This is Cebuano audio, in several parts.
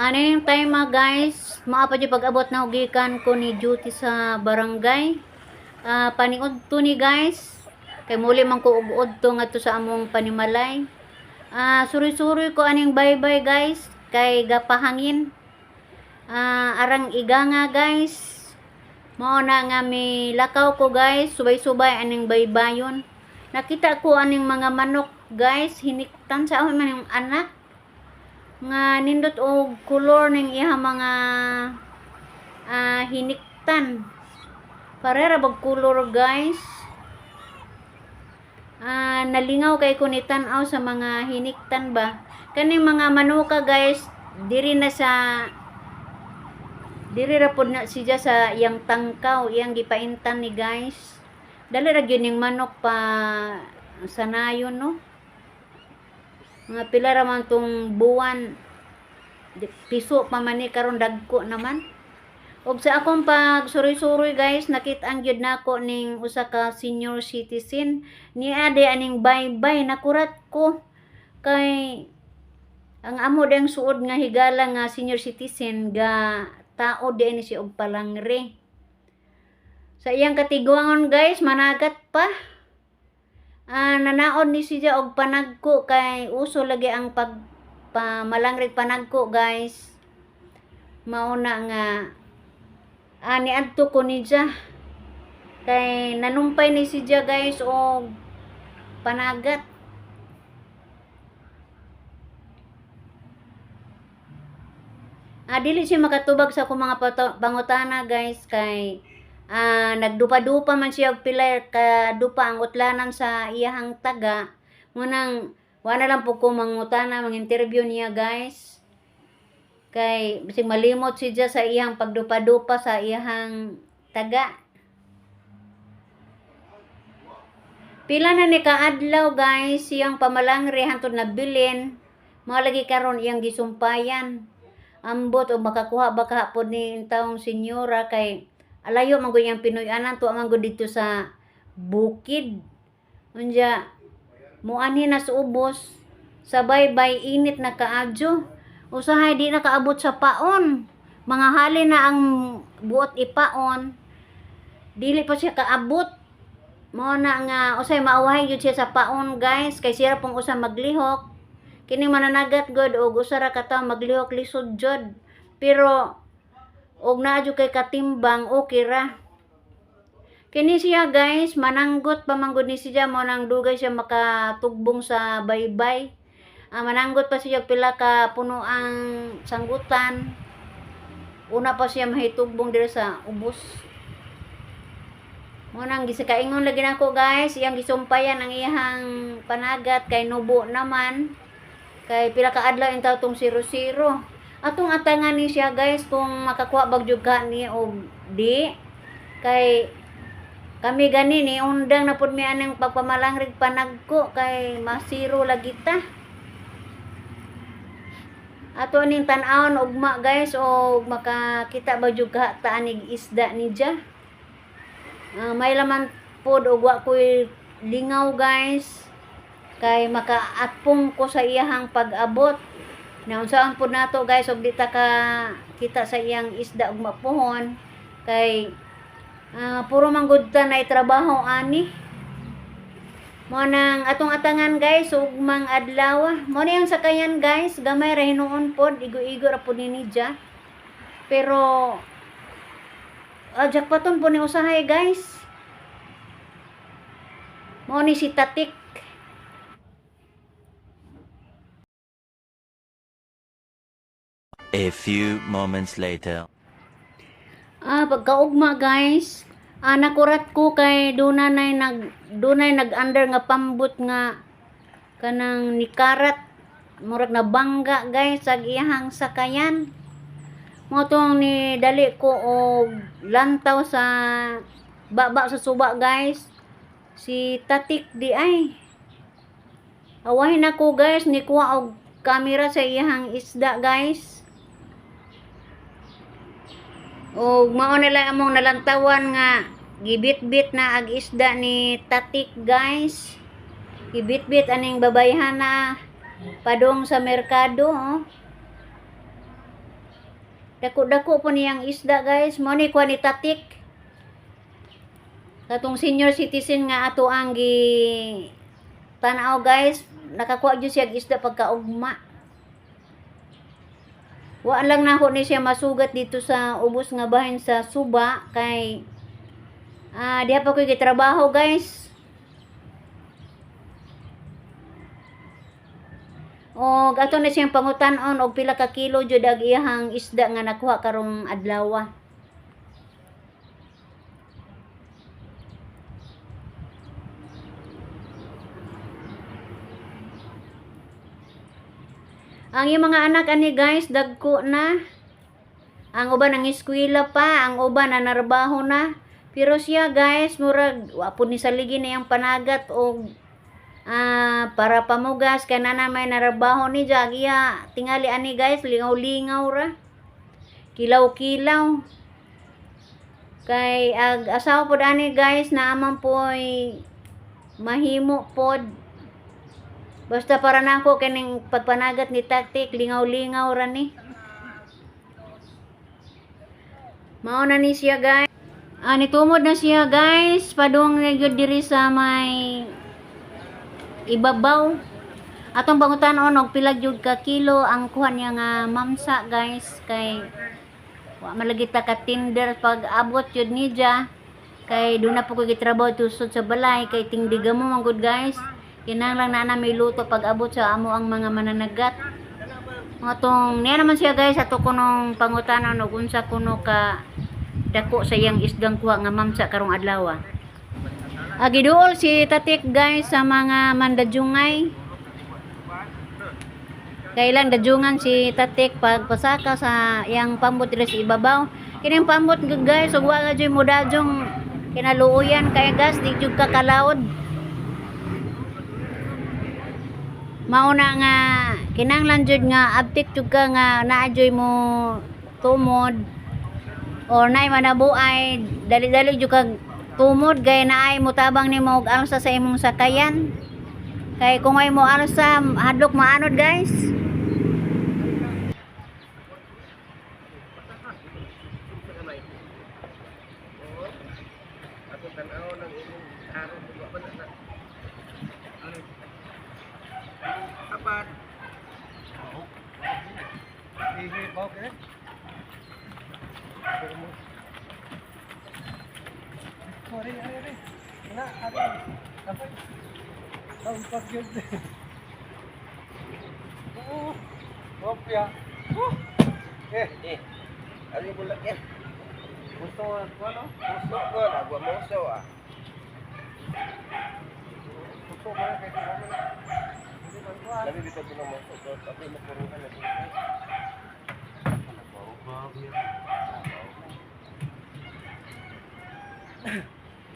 Ano yung time mga guys, mga pa pag-abot na gikan ko ni duty sa barangay. Paniud to ni guys. Kay muli man ko og udto ngadto sa among panimalay. Suri-suri ko aning baybay, guys, kay gapahangin. Arang iganga, guys. Mao na nga mi lakaw ko, guys, subay-subay aning baybayon. Nakita ko aning mga manok, guys, hiniktan sa among mga anak nga nindot og kolor ning iyang mga hiniktan. Parera bag kolor, guys. Nalingaw kay ko ni tan-aw sa mga hiniktan ba. Kaning mga manuka, guys, diri na sa diri ra pod na siya sa iyang tangkaw, iyang gipaintan ni, guys. Dali ra gyud ning manok pa sanayon, no. Mga pila ra man tong buwan, piso pa man ni karon, dagko naman. Og sa akong pag suroy-suroy, guys, nakit-an gyud nako ning usa ka senior citizen. Niya di aning baybay, nakurat ko kay ang amo dang suod nga higala nga senior citizen ga tao di ni siya og palangre. Sa iyang katiguangon, guys, managat pa. Nanaod ni siya og panagko kay uso lagi ang pag pamalangrig panagko, guys. Mao na nga niadto ko ni siya. Kay nanumpay ni siya, guys, og panagat. Dili siya makatubag sa akong mga pangutana, guys, kay nagdupa-dupa man siya og pila ka dupa ang utlanan sa iyahang taga. Munang wala lang po ko mangutana, mang-interview niya, guys. Kay bisig malimot siya sa iyang pagdupa-dupa sa iyahang taga. Pila na ni kaadlaw, guys, iyang pamalangre hantod nabilin. Mao lagi karon iyang gisumpayan. Ambot og makakuha ba kahapon ni taong senyora kay alayo man gud iyang Pinoy-anan, tuwa man gud dito sa bukid. Unya muanhi na sa ubos sa baybay, init na kaadyo. Usahay di na kaabot sa paon. Mga hali na ang buot ipaon. Dili pa siya kaabot. Mao na nga usay maawahay gyud siya sa paon, guys, kay siya pong usa maglihok. Kining mananagat god og usa ra ka tawo maglihok, lisod jud. Pero og naa jud kay katimbang, okay ra. Kini siya, guys, mananggot pa man gud ni siya, mo nang dugay siya makatugbong sa baybay. Mananggot pa siya og pila ka puno ang sanggutan. Una pa siya mahitugbong diri sa ubos. Mo nang gisakaingon lagi nako, guys, iyang gisumpayan ang iyang panagat kay nubo naman. Kay pila ka adlaw intaw tong 00. Atong atangan ni siya, guys, kung makakuha bag jud ka ni og di. Kay kami gani ni undang na pud mi anang pagpamalangrig panagko kay masiro lagi ta. Ato ning tan-awon ugma, guys, og makakita ba jud ka ta anig isda ni dya. May laman pod og wa ko'y lingaw, guys, kay makaatpong ko sa iyahang pag-abot. Naunsaon pod nato, guys, og di ta ka kita sa iyang isda og mapuhon kay puro man gud ta na trabaho ani. Mo nang atong atangan, guys, ugmang adlaw. Mo na yung sakayan, guys, gamay ra hinuon pod, igo-igo ra pod ni dya. Pero jackpoton po ni usahay, guys. Mo ni si Tatik. A few moments later. Pagkaugma, guys, nakurat ko kay dunay nag-under nga pambut nga kanang nikarat, murag nabangga, guys, ag iyahang sakayan. Mo tong ni dali ko og lantaw sa baba sa suba, guys. Si Tatik di ay. Awahin ako, guys, ni kuha og kamera sa iyahang isda, guys. Og mao na lang among nalantawan nga gibit-bit na ag isda ni Tatik, guys. Gibit-bit aning babayhana padong sa merkado, oh. Dako-dako po niyang isda, guys. Mo ni kuha ni Tatik. Katong senior citizen nga ato ang gi tanaw, guys, nakakuha jud siya og isda pagkaugma. Wa lang nako ni siya masugat dito sa ubos nga bahin sa suba kay diha pa ko'y gitrabaho, guys. Og ato na siyang pangutan-on og pila ka kilo jud ang iyahang isda nga nakuha karong adlaw. Ang iyang mga anak ani, guys, dagko na. Ang uban ang eskwela pa, ang uban na narbaho na. Pero siya, guys, murag wa pud ni saligi na iyang panagat og para pamugas kay na may narbaho ni Jag iya tingali ani, guys, lingaw-lingaw ra. Kilaw-kilaw. Kay ag asawa pod ani, guys, naaman po'y mahimo pod. Basta para nako kining pagpanagat ni Taktik, lingaw-lingaw ra ni. Mao na ni siya, guys. Nitumod na siya, guys. Padung na gyud diri sa may ibabaw. Atong pangutan-on og pila gyud ka kilo ang kuha niya nga mamsa, guys, kay wa man lagi ta ka tinder pag abot yun niya kay doon na po ko gitrabaho tusod sa balay kay tingdiga mo man gud, guys, kinahanglan na na may luto pag abot sa amo ang mga mananagat. Mga tong niya naman siya, guys, ato kunong pangutanon og unsa kuno ka dako sa iyang isdang kuha nga mamsa karong adlaw. Giduol si Tatik, guys, sa mga mandajungay. Kailan dajungan si Tatik pagpasaka sa iyang pambot diri sa ibabaw. Kining pambot, guys, ug wa jud mo dajong kinaluoyan kay gas di jud ka kalaod. Mao na nga kinahanglan jud nga abtik jud ka nga naa jud mo tumod or naay manabuay, dali-dali jud kag tumod kay naay motabang nimo og alsa sa imong sakayan. Kay kung ay mo alsa, hadlok maanod, guys. Ako tanaw ng imong araw ko ba na. Ano? Apat. Ihi ba okay? Sorry, ari ari. Na, ari. Kapag. Kampat yun. Oo. Kopya. Oh. Eh, Eh. Ano yung bulak yan? Gusto mo ano? Puso ko na, gua moso ah. Gusto mo na kay mo na. Hindi man ko. Labi bitaw pinamoso ko, tapi mapuruhan na dito.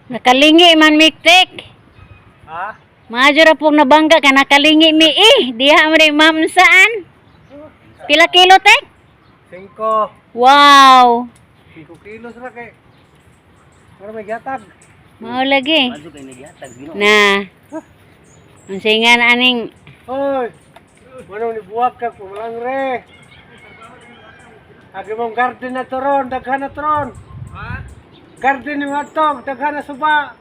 Nakalingi man miktik. Ha? Maayo ra pong nabangga ka nakalingi mi eh. Diha mo rin mamsaan. Pila kilo, tek? 5. Wow. 5 kilos ra kay. Para may gatag. Mao lagi. Ano kay nagyatag Ginoo? Na. Unsa nga na aning Hoy. Manong ni buwag ka pumalang re. Agi mong garden na toron, daghan na toron. Ha? Garden ni Matog, daghan na suba.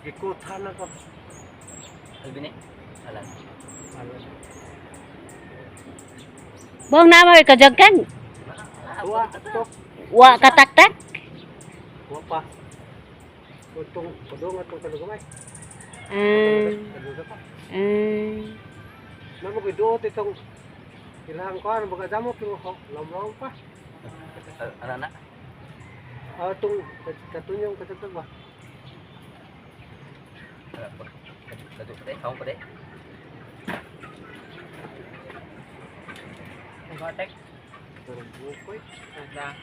Gikutan na ko. Albine. Alam. Bong na mo kajagkan. Wa, tok. Wa kataktak. Wa pa. Utong padung atong kalugay. Ah. Kaduga pa. Ah. Namo ko duot itong ilang kuan baga damo pero lamlaw pa. Ana na. Ah, itong katunyong katutog ba? Kadu pa kaong pa de. Batek. Pero bukoy. Na.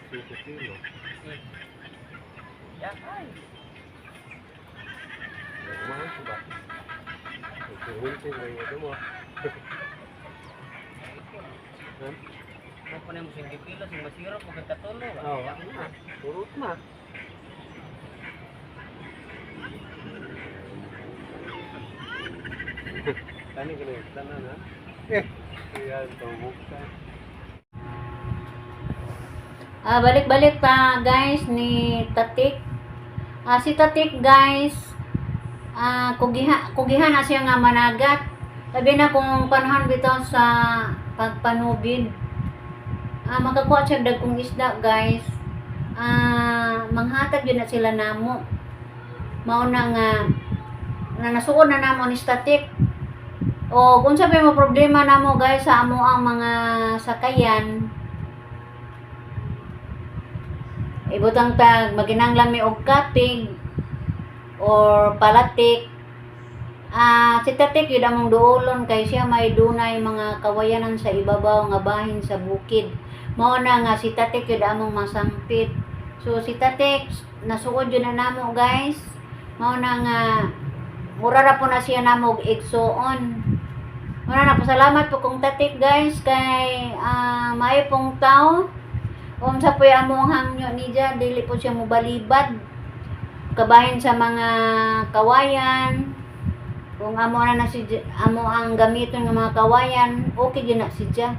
5 kilo. Ya, ay. Mahal ba? Ito ba yung mo? Mo pa nimo 5 kilo, sing masiro ko katulo. Oo, na. Turot na. Tani ko na tanan ha. Eh, Ayan, tumukta. Ah, balik-balik ta, guys, ni Tatik. Ah, si Tatik, guys, kugihan na siya nga managat. Labi na kung panahon bitaw sa pagpanubid. Ah, makakuha siya dagkong isda, guys. Ah, manghatag yun na sila namo. Mao na nga na nasuon na namo ni Static. O kung sa mo problema namo, guys, sa amo ang mga sakayan, ibutang tag maginanglan mi og katig or palatik. Ah, si Tatik yun among duolon kay siya may dunay mga kawayanan sa ibabaw nga bahin sa bukid. Mao na nga si Tatik yun among masangpit. So si Tatik nasuod yun na namo, guys. Mao na nga mura ra po na siya namo og igsuon. Muna na pasalamat po kong Tatik, guys, kay maayo pong tao. Unsa po'y among hangyo niya, dili po siya mobalibad. Kabahin sa mga kawayan. Kung amo na na si amo ang gamiton ng mga kawayan, okay gyud na siya.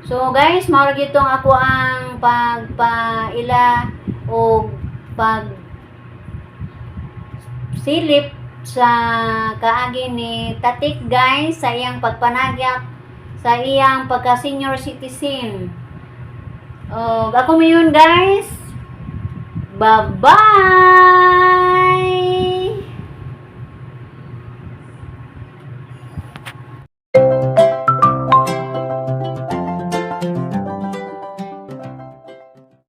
So guys, mao ra gyud tong ako ang pagpaila o pag silip sa kaagi ni Tatik, guys, sa iyang pagpanagyak sa iyang pagka senior citizen. Oh, ako mayon, guys. Bye-bye!